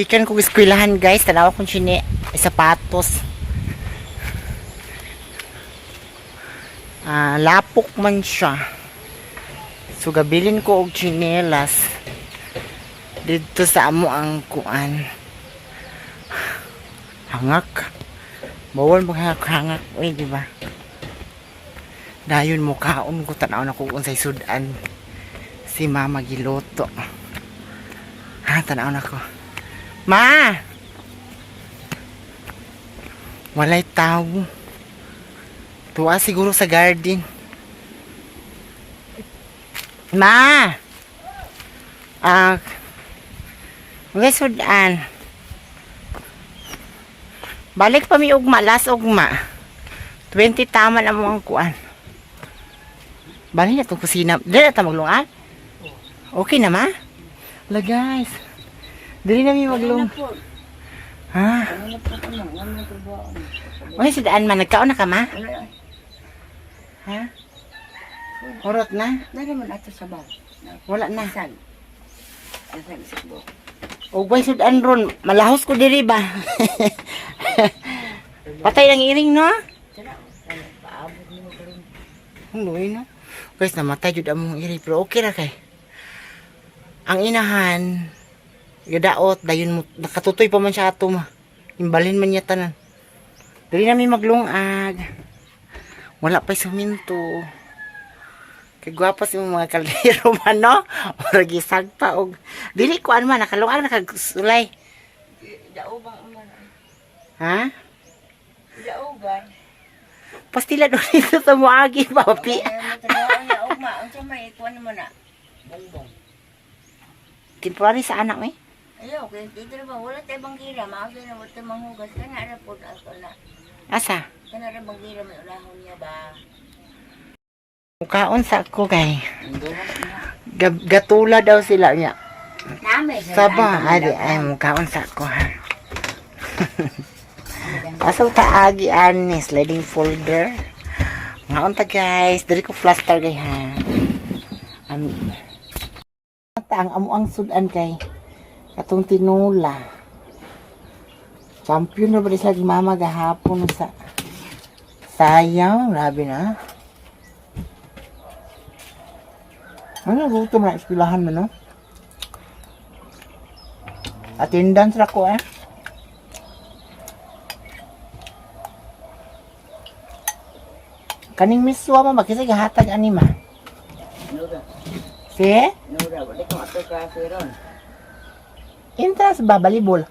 Gikan kong eskwelahan, guys, tanawa kong sini sapatos. Ah, lapok man siya. So gabilin ko og tsinelas didto sa amo ang kuan. Hangak. Bawal maghangak-hangak, uy, di ba? Dayon mo kaon ko, tanaw na ko unsay sudan si mama giluto. Ha, tanaw na ko. Ma! Walay tao. Tuwa siguro sa garden. Ma! Ah, mga sudan. Balik pa mi ugma, last ugma. 20 tama na mo ang kuan. Balik na itong kusina. Dili na ta maglungan? Okay na ma? Wala, guys. Dili na mi maglung. Ha? Uy, si Daan man, nagkaon na ka ma? Ha? Hurot na? Naraman ato sa baw. Wala na. Saan? Nasa isip mo. Ugway sudan ron, malahos ko diri ba? Patay lang iring no? Tara, paabot mo karon. Ang luoy no. Guys, namatay jud among iri pero okay ra kay. Ang inahan gadaot dayon mo nakatutoy pa man siya ato ma. Imbalhin man niya tanan. Dili na mi maglungag. Wala pa suminto. Kay gwapa si mga kaldero man no. Murag gisagpa og dili kuan man nakalungag nakagsulay. Dao bang uman? Ha? Dao ba? Pastila doon dito sa muagi papi. Ay, mo tanaw na ugma. Unsa may ikuan mo na? Bongbong. Temporary sa anak eh. Ayaw, kay dito ba wala tay banggira, maayo na wala tay manghugas kana ra pod ato na. Asa? Kana ra banggira may ulahon niya ba? Mukaon sa ako kay. Gatula daw sila niya. Nami Saba, adi ay mukaon sa ako ha. Asa ta agi ani sliding folder. Ngaon ta guys, diri ko plaster gay ha. Am ta ang amo ang sudan kay katong tinula. Champion na ba sila mama gahapon sa sayang, grabe na. Ano gutom na eskwelahan mo no? Attendance ra ko eh. Kaning miswa mo ba kasi gahatag ani ma. Nura, Si? Nura, wala kong ato ka ron. Entrance ba balibol?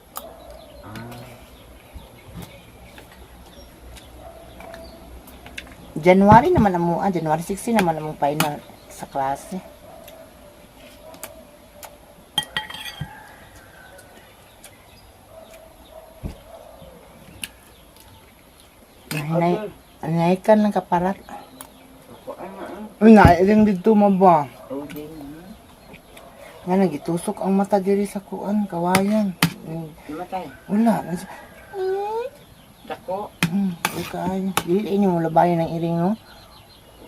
January naman amo, January 16 naman among final sa klase. Hinay, hinaykan lang kaparat. Ako ano ang Uy, nailing dito mo ba? Odin. Nga, nagitusok ang mata diri sa kuan, kawayan. Namatay. Wala. Dako. Uy, kaayo. Dili inyo mo labayan ng iring, no?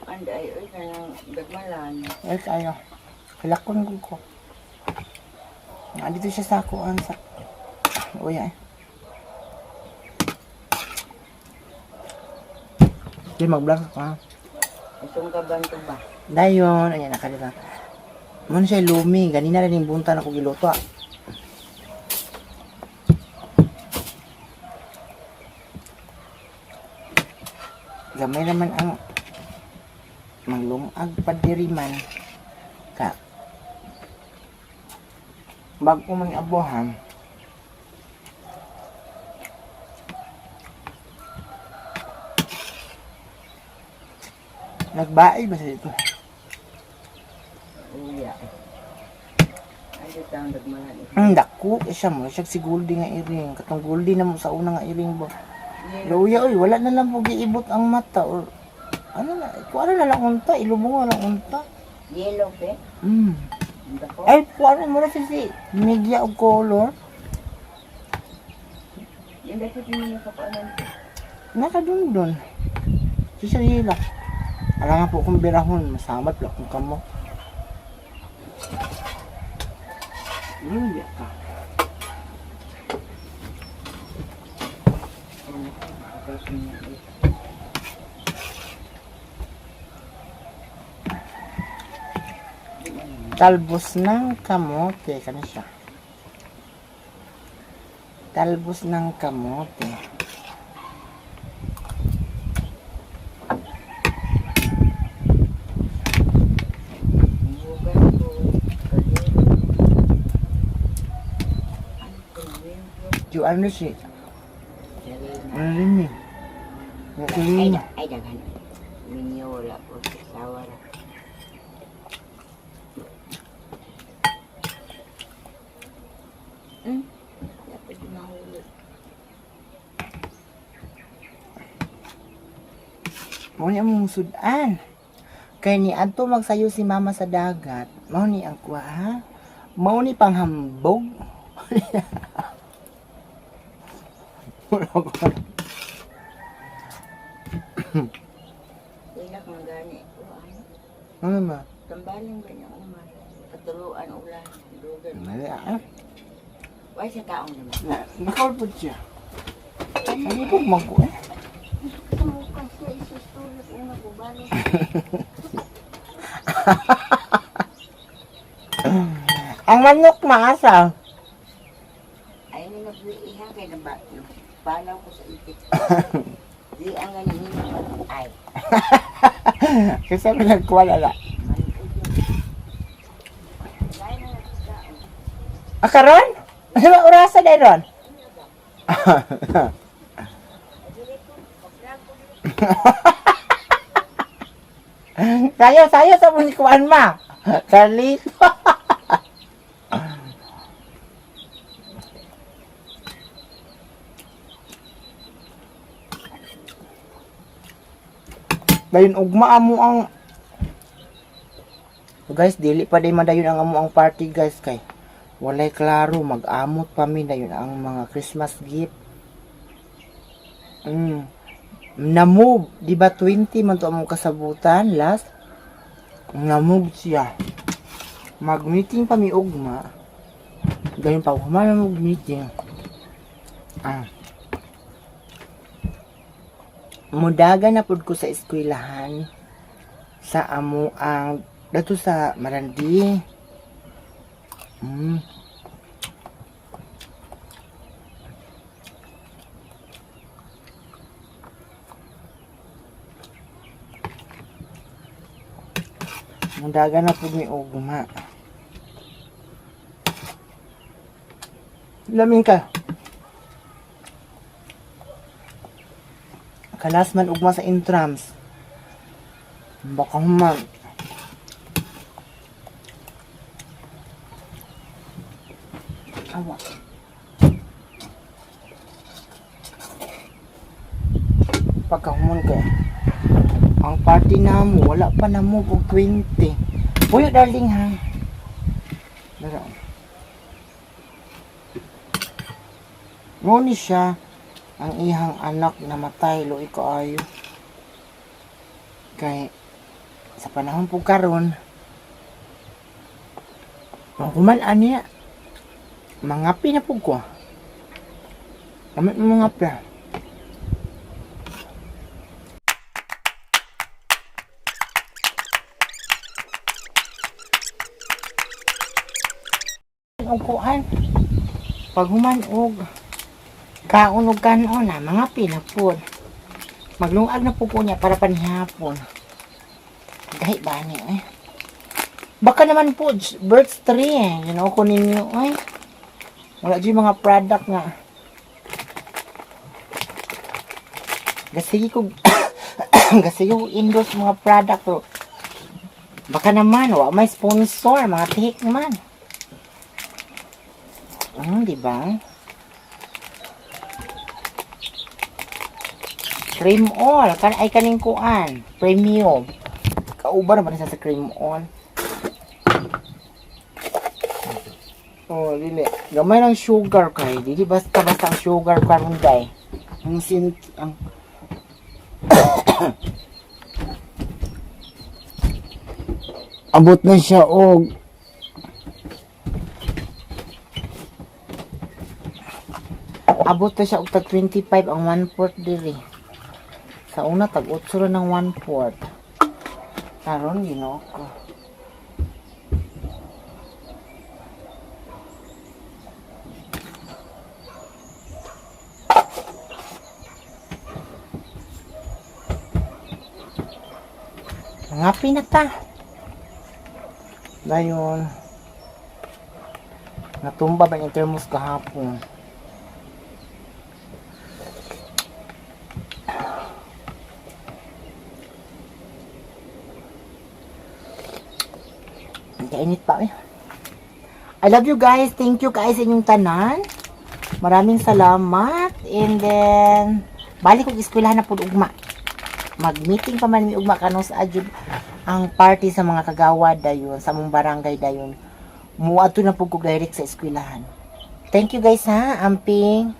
Anday oy kanang gagmalan. Ay, kaayo. Kilakon ko ko. Nga, dito siya sa kuan sa... Uy, ay. Di, mag-vlog ako, ha? Itong kabanto ba? Dayon, ayan, nakalita. Mano siya lumi, ganina rin yung bunta na ko giluto. Ah. Gamay naman ang manglungag pa diri man ka. Bago man abuhan. Nagbaay ba sa dito? Uya. Ay, taong dagmalan. Ang dako eh, siya mo siya si Goldie nga iring katong Goldie na mo sa una nga iring ba. Luya oy, wala na lang po giibot ang mata or ano na, kung ano na lang unta, ilubong na lang unta. Yellow pe. Dako. Ay, kung ano mo na siya si media og color. Yung dapat mo sa kuanan. Nakadundon. Si Sarila. Alam nga po kung birahon, masamad lang kung kamo. Ano ka? niya. Talbos ng kamote. Kano siya? Talbos ng kamote. Hugas ko. Kalero. Ano ko Ju, ano siya? Sarina. Ano rin eh? Ay, Ano ay, daghan. Minyo wala po. Sawa ra. Dapat mahulog. Mao ni among sudan. Kay ni adto magsayo si mama sa dagat. Mao ni ang kuha ha. Mao ni panghambog. Wala ko. Wala kang gani. Kuhaan. Ano ma? Tambaling ganyan umar. Patuluan ulan. Dugan. Mali ah. Why sa taong naman? Na, nakaulpod siya. Ano po magko eh? Kasi isustulog una ko balo. Ang manok maasa. Ay ni nagwiiha kay naba. Palaw ko sa itik. Di ang ganin ay. Kasi sabi nagkuha lala. Ah, karon? Ano ba orasa dahil ron? Sayo, sayo sa munikuan ma. Carlito. Dayon ugma amo ang. So guys, dili pa day madayon ang amo ang party guys kay walay klaro mag-amot pa mi dayon ang mga Christmas gift. Na-move, di ba 20 man to among kasabutan last? Na-move siya. Mag-meeting pa mi ugma. Dayon pa human mag meeting. Ah. Mudaga na pud ko sa eskwelahan sa amo ang dato sa Marandi. Mudaga na pud mi ugma. Lamin ka. Kalas man ugma sa intrams. Baka human. Awa. Pagkahumon ka. Ang party na mo, wala pa na mo og 20. Puyo darling ha. Dara. Mo ni siya ang ihang anak namatay luoy kaayo. Kay sa panahon po karon pangkuman aniya mangapi na po ko. Gamit mo mga pa. Ang kuan pag human og kaon og kanon na mga pinapod. Maglungag na po ko niya para panihapon. Gahi ba niya eh? Baka naman po, birch tree eh. You know, kunin niyo ay. Wala dyan mga product nga. Gasigi ko, gasigi ko endorse mga product pero baka naman, wa may sponsor, mga tihik man. Di ba? Cream all. Kan ay kaning kuan. Premium. Kauban naman siya sa cream all. Oh, dili. Gamay lang sugar kay. Dili basta basta ang sugar karon day. Ang sin ang abot na siya og abot na siya og tag 25 ang 1/4 diri. Sa una, tag 8 ra ng 1/4. Karon, Ginoo ko. Mga pinata. Dayon. Natumba ba yung thermos kahapon? Ang kainit pa eh. I love you guys. Thank you guys sa inyong tanan. Maraming salamat. And then, balik kong eskwelahan na po ugma. Mag-meeting pa man mi ugma kano sa adjud ang party sa mga kagawad dayon sa mong barangay dayon. Muadto na pud ko direct sa eskwelahan. Thank you guys ha. Amping.